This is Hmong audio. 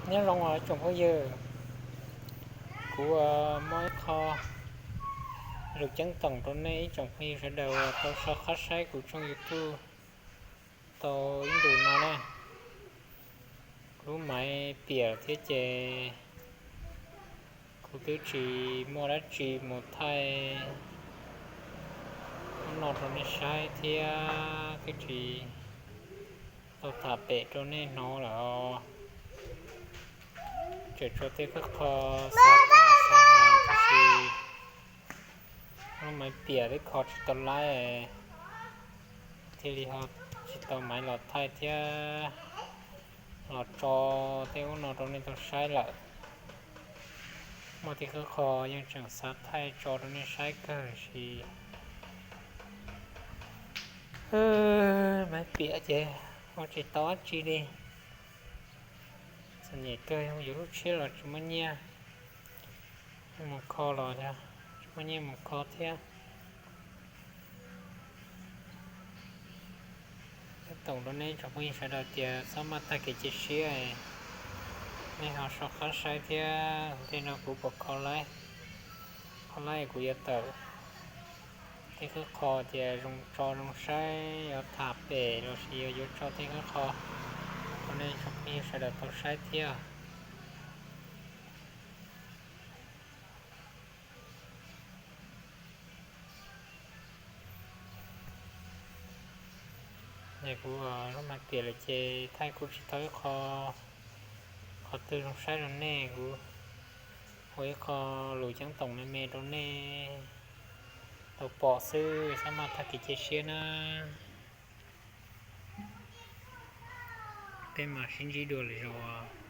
Nyob zoo os tsoom phooj ywg, kuv muaj ib qho lus ceeb toom rau nej ib tsoom phooj ywg sawv daws uas tau so qab saib kuv tshooj YouTube tau ib ntus no na. Kuv lub maiv piam thiab ces kuv twb tsis muaj dab tsi mus thaij ub no rau nej saib thiab twb tsis tau tham pem rau nej hnov lawm os. Tseem tshuav tej khawb qho xav tham xav hais tab sis lub maiv piam twb kho tsis tau laib, thiaj li ho tsis tau maiv los thaij thiab los tso tej ub no rau nej tau saib lawm. Muaj tej khawb qho yeej tseem xav thaij tso rau nej saib kawg sis maiv piam ces ua tsis tau dab tsi li. Txom nyem kawg, yuav lub tshiab los tsis muaj nyiaj mus kho los tsis muaj nyiaj mus kho thiab. Ceeb toom rau nej tsoom phooj ywg sawv daws tias txhob maj tag kev cia siab, nej ho so qab saib thiab. Tej no kuv puas kho laib, kho laib kuv yuav tawm tej khawb qho tias zoo tso zoo saib yuav tham pem los sis yuav yuav tso tej khawb qho rau nej tsoom phooj ywg sawv daws tau saib thiab. Kuv lub maiv piam lawm ces thaij kuj tsis tau ib qho, qhov twg zoo saib rau nej, kuv ua ib qho lus ceeb toom me me rau nej tau pom xwb, txhob maj tag kev cia siab na. Peb mam sib ntsib dua lwm zaus.